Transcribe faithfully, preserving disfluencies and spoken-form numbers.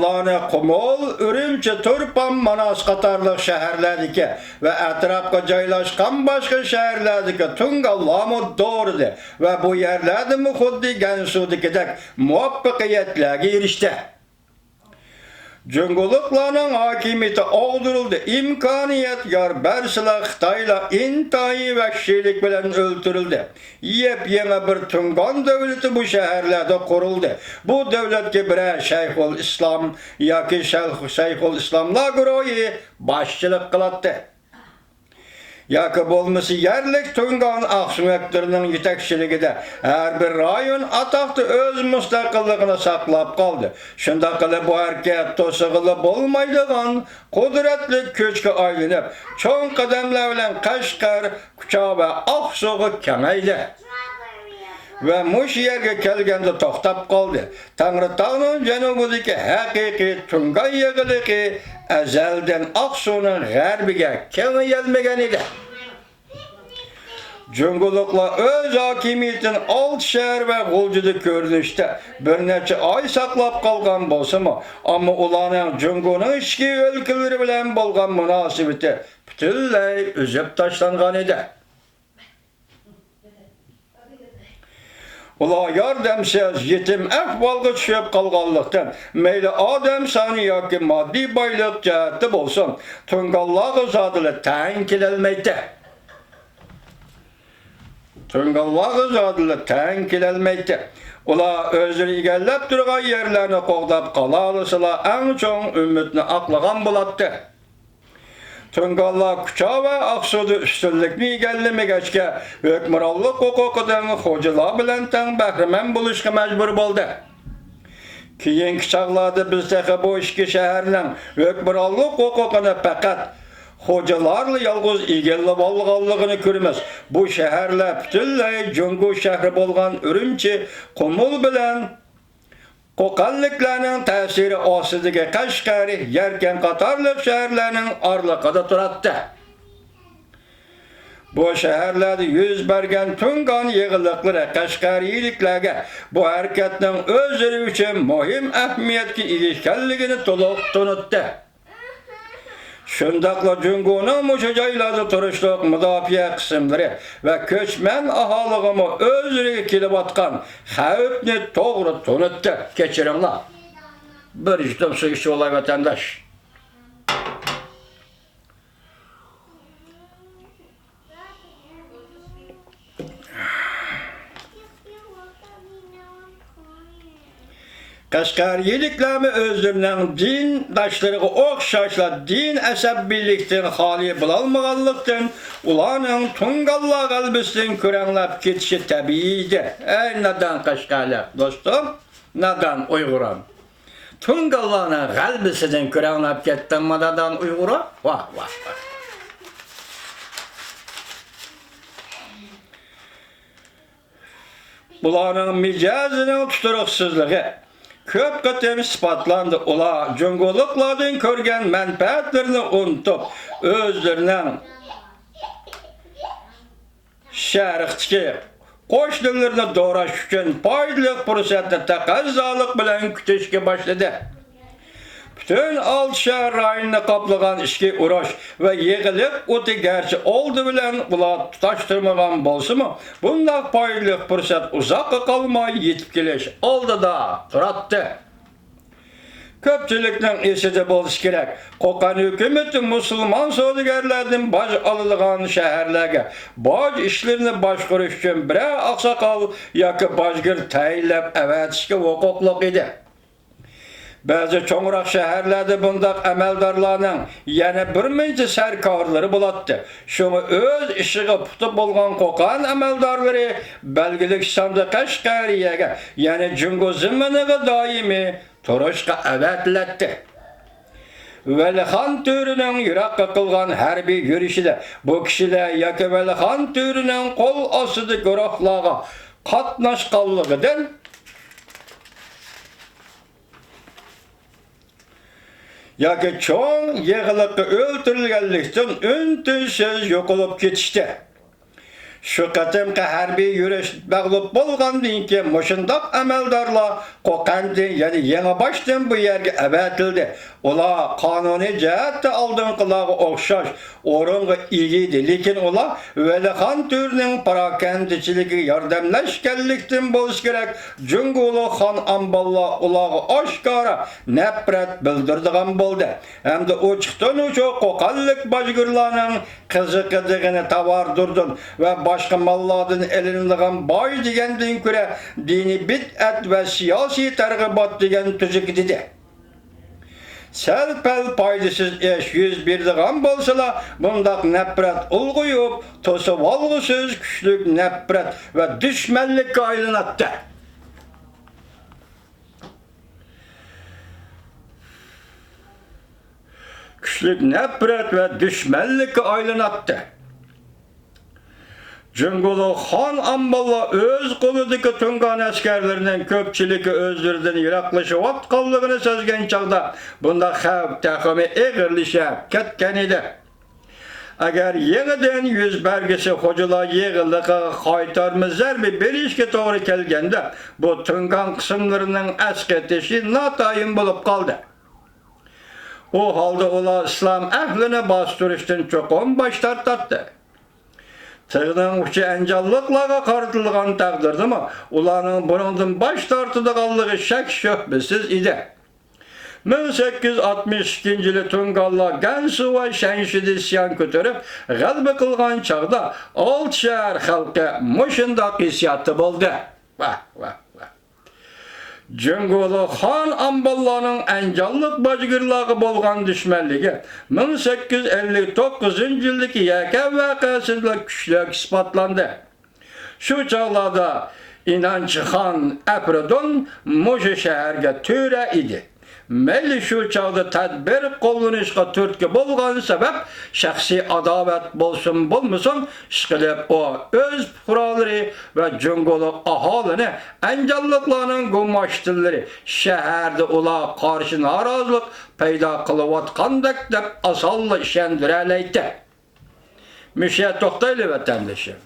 ئۇلارنى قۇمۇل، ئۈرۈمچى، تۇرپان، ماناس قاتارلىق شەھەرلەردىكى ۋە ئەتراپقا جايلاشقان باشقا شەھەرلەردىكى تۇڭگانلارمۇ دورىدى ۋە بۇ يەرلەردىمۇ خۇددى گەنسۇدىكىدەك مۇۋەپپەقىيەتلەرگە ئېرىشتى. جۇڭگولۇقلارنىڭ ھاكىمىيىتى ئاغدۇرۇلدى، ئىمكانىيەت يار بەرسىلا، خىتايلار ئىنتايىن ۋەھشىيلىك بىلەن ئۆلتۈرۈلدى. يېپيېڭى بىر تۇڭگان دۆلىتى بۇ شەھەرلەردە قۇرۇلدى. بۇ دۆلەتكە بىرەر شەيخۇل ئىسلام ياكى شەل-، شەيخۇل ئىسلاملار گۇرۇھى باشچىلىق قىلاتتى. ياكى بولمىسا يەرلىك تۇڭگان ئاقسۆڭەكلىرىنىڭ يېتەكچىلىكىدە ھەر بىر رايون ئاتاقتا ئۆز مۇستەقىللىقىنى ساقلاپ قالدى. شۇنداق قىلىپ بۇ ھەرىكەت توسۇغىلى بولمايدىغان قۇدرەتلىك كۈچكە ئايلىنىپ، چوڭ قەدەملەر بىلەن قەشقەر، كۇچا ۋە ئاقسۇغا كېڭەيدى. ۋە مۇشۇ يەرگە كەلگەندە توختاپ قالدى. تەڭرىتاغنىڭ جەنۇبىدىكى ھەقىقىي تۇڭگان يېغىلىقى ئەزەلدىن ئاقسۇنىڭ غەربىگە كېڭىيەلمىگەن ئىدى. جۇڭگولۇقلار ئۆز ھاكىمىيىتىنى ئالتە شەھەر ۋە غۇلجىدا كۆرۈنۈشتە بىر نەچچە ئاي ساقلاپ قالغان بولسىمۇ، ئەمما ئۇلارنىڭ جۇڭگونىڭ ئىچكى ئۆلكىلىرى بىلەن بولغان مۇناسىۋىتى پۈتۈنلەي ئۈزۈپ تاشلانغان ئىدى. ئۇلار ياردەمسىز، يېتىم ئەھۋالغا چۈشۈپ قالغانلىقتىن، مەيلى ئادەم سانى ياكى ماددىي بايلىق جەھەتتە بولسۇن، تۇڭگانلارغا زادىلا تەڭ كېلەلمەيتتى. تۇڭگانلارغا زادىلا تەڭ كېلەلمەيتتى. ئۇلار ئۆزلىرى ئىگىلەپ تۇرغان يەرلەرنى قوغداپ قالالىسىلا، ئەڭ چوڭ ئۈمىدنى ئاقلىغان بولاتتى. تۇڭگانلار كۇچا ۋە ئاقسۇدا ئۈستۈنلۈكنى ئىگىلىمىگەچكە، ھۆكۈمرانلىق ھوقۇقىدىن خوجىلار بىلەن تەڭ بەھرىمەن بولۇشقا مەجبۇر بولدى. كېيىنكى چاغلاردا بىز تېخى بۇ ئىككى شەھەرنىڭ ھۆكۈمرانلىق ھوقۇقىنى پەقەت خوجىلارلا يالغۇز ئىگىلىۋالغانلىقىنى كۆرىمىز. بۇ شەھەرلەر پۈتۈنلەي جۇڭگو شەھىرى بولغان ئۈرۈمچى، قۇمۇل بىلەن قوقەنلىكلەرنىڭ تەسىرى ئاستىدىكى قەشقەر، يەركەن قاتارلىق شەھەرلەرنىڭ ئارىلىقىدا تۇراتتى. بۇ شەھەرلەردە يۈز بەرگەن تۇڭگان يېغىلىقلىرى قەشقەرىيلىكلەرگە بۇ ھەرىكەتنىڭ ئۆزلىرى ئۈچۈن مۇھىم ئەھمىيەتكە ئىگە ئىكەنلىكىنى تولۇق تونۇتتى. شۇنداقلا جۇڭگونىڭ مۇشۇ جايلاردا تۇرۇشلۇق مۇداپىئە قىسىملىرى ۋە كۆچمەن ئاھالىغىمۇ ئۆزلىرىگە كېلىۋاتقان خەۋپنى توغرا تونۇتتى. كەچۈرۈڭلار. بىر يۇتۇم سۇ ئىچىۋالاي، ۋەتەنداش. قەشقەرىيلىكلەرمۇ ئۆزلىرىنىڭ دىنداشلىرىغا ئوخشاشلا دىن ئەسەبىيلىكتىن خالىي بولالمىغانلىقتىن، ئۇلارنىڭ تۇڭگانلار غەلىبىسىدىن كۆرەڭلەپ كېتىشى تەبىئىي ئىدى. ئەي نادان قەشقەرلىك دوستۇم، نادان ئۇيغۇرۇم! تۇڭگانلارنىڭ غەلىبىسىدىن كۆرەڭلەپ كەتتىڭمۇ نادان ئۇيغۇرۇم؟ ۋاھ، ۋاھ، ۋاھ! ئۇلارنىڭ مىجەزىنىڭ تۇتۇرۇقسىزلىقى كۆپ قېتىم ئىسپاتلاندى. ئۇلار جۇڭگولۇقلاردىن كۆرگەن مەنپەئەتلىرىنى ئۇنتۇپ، ئۆزلىرىنىڭ شەرقتىكى قوشنىلىرىنى دوراش ئۈچۈن پايدىلىق پۇرسەتنى تەقەززالىق بىلەن كۈتۈشكە باشلىدى. پۈتۈن ئالتە شەھەر رايونىنى قاپلىغان ئىچكى ئۇرۇش ۋە يېغىلىق ئوتى گەرچە ئالدى بىلەن ئۇلار تۇتاشتۇرمىغان بولسىمۇ، بۇنداق پايدىلىق پۇرسەت ئۇزاققا قالماي يېتىپ كېلىش ئالدىدا تۇراتتى. كۆپچىلىكنىڭ ئېسىدە بولسا كېرەك، قوقەن ھۆكۈمىتى مۇسۇلمان سودىگەرلەردىن باج ئالىدىغان شەھەرلەرگە باج ئىشلىرىنى باشقۇرۇش ئۈچۈن بىرەر ئاقساقال ياكى باجگىر تەيىنلەپ ئەۋەتىشكە ھوقۇقلۇق ئىدى. بەزى چوڭراق شەھەرلەردە بۇنداق ئەمەلدارلارنىڭ يەنە بىر مۇنچە سەركارلىرى بولاتتى. شۇڭا ئۆز ئىشىغا پۇختا بولغان قوقەن ئەمەلدارلىرى بەلگىلىك ساندا قەشقەرىيەگە، يەنى جۇڭگو زېمىنىغا دائىمىي تۇرۇشقا ئەۋەتىلەتتى. ۋەلىخان تۆرىنىڭ يىراققا قىلغان ھەربىي يۈرۈشىدە بۇ كىشىلەر ياكى ۋەلىخان تۆرىنىڭ قول ئاستىدىكى گۇرۇھلارغا قاتناشقانلىقىدىن ياكى چوڭ يېغىلىققا ئۆلتۈرۈلگەنلىكتىن ئۈن-تىنسىز يوقىلىپ كېتىشتى. شۇ قېتىمقى ھەربىي يۈرۈش مەغلۇپ بولغاندىن كېيىن، مۇشۇنداق ئەمەلدارلار قوقەندىن، يەنى يېڭىباشتىن بۇ يەرگە ئەۋەتىلدى. ئۇلار قانۇنىي جەھەتتە ئالدىنقىلارغا ئوخشاش ئورۇنغا ئىگە ئىدى، لېكىن ئۇلار ۋەلىخان تۆرىنىڭ پاراكەندىچىلىكىگە ياردەملەشكەنلىكتىن بولسا كېرەك، جۇڭگولۇ خان ئامباللار ئۇلارغا ئاشكارا نەپرەت بىلدۈرىدىغان بولدى ھەمدە ئوچۇقتىن ئوچۇق قوقەنلىك باجگىرلارنىڭ قىزىقىدىغىنى تاۋار دۇردۇن ۋە باشقا ماللاردىن ئېلىنىدىغان باج دېگەندىن كۆرە دىنىي بىدئەت ۋە سىياسىي تەرغىبات دېگەن تۈزۈك ئىدى. سەل-پەل پايدىسىز ئىش يۈز بېرىدىغان بولسىلا، بۇنداق نەپرەت ئۇلغىيىپ، توسۇۋالغۇسىز كۈچلۈك نەپرەت ۋە دۈشمەنلىككە ئايلىناتتى. كۈچلۈك نەپرەت ۋە دۈشمەنلىككە ئايلىناتتى. جۇڭگولۇ خان ئامباللار ئۆز قولىدىكى تۇڭگان ئەسكەرلىرىنىڭ كۆپچىلىكى ئۆزلىرىدىن يىراقلىشىۋاتقانلىقىنى سەزگەن چاغدا، بۇنداق خەۋپ تېخىمۇ ئېغىرلىشىپ كەتكەن ئىدى. ئەگەر يېڭىدىن يۈز بەرگۈسى خوجىلار يىغىنلىقىغا قايتارما زەربە بېرىشكە توغرا كەلگەندە، بۇ تۇڭگان قىسىملىرىنىڭ ئەسقېتىشى ناتايىن بولۇپ قالدى. ئۇ ھالدا ئۇلار ئىسلام ئەھلىنى باستۇرۇشتىن چوقۇم باش تارتاتتى. تىغنىڭ ئۇچى ئەنجانلىقلارغا قارىتىلغان تەقدىردىمۇ، ئۇلارنىڭ بۇنىڭدىن باش تارتىدىغانلىقى شەك-شۈبھىسىز ئىدى. مىڭ سەككىز يۈز ئاتمىش ئىككىنچى يىلى تۇڭگانلار گەنسۇ ۋە شەنشىدە ئىسيان كۆتۈرۈپ، غەلىبە قىلغان چاغدا، ئالتە شەھەر خەلقى مۇشۇنداق ھېسسىياتتا بولدى. ۋاھ، ۋاھ، ۋاھ. جۇڭگولۇ خان ئامباللارنىڭ ئەنجانلىق باجگىرلارغا بولغان دۈشمەنلىكى مىڭ سەككىز يۈز ئەللىك توققۇزىنچى يىلدىكى يەكەن ۋەقەسىدىلا كۈچلۈك ئىسپاتلاندى. شۇ چاغلاردا ئىنانچىخان ئەپرىدۇن مۇشۇ شەھەرگە تۆرە ئىدى. مەيلى شۇ چاغدا تەدبىر قوللىنىشقا تۈرتكە بولغان سەۋەب شەخسىي ئاداۋەت بولسۇن بولمىسۇن، ئىشقىلىپ ئۇ ئۆز پۇقرالىرى ۋە جۇڭگولۇق ئاھالىنى ئەنجانلىقلارنىڭ گۇماشتىلىرى شەھەردە ئۇلارغا قارشى نارازىلىق پەيدا قىلىۋاتقاندەك دەپ ئاسانلا ئىشەندۈرەلەيتتى. مۇشۇ يەردە توختايلى، ۋەتەندىشىم.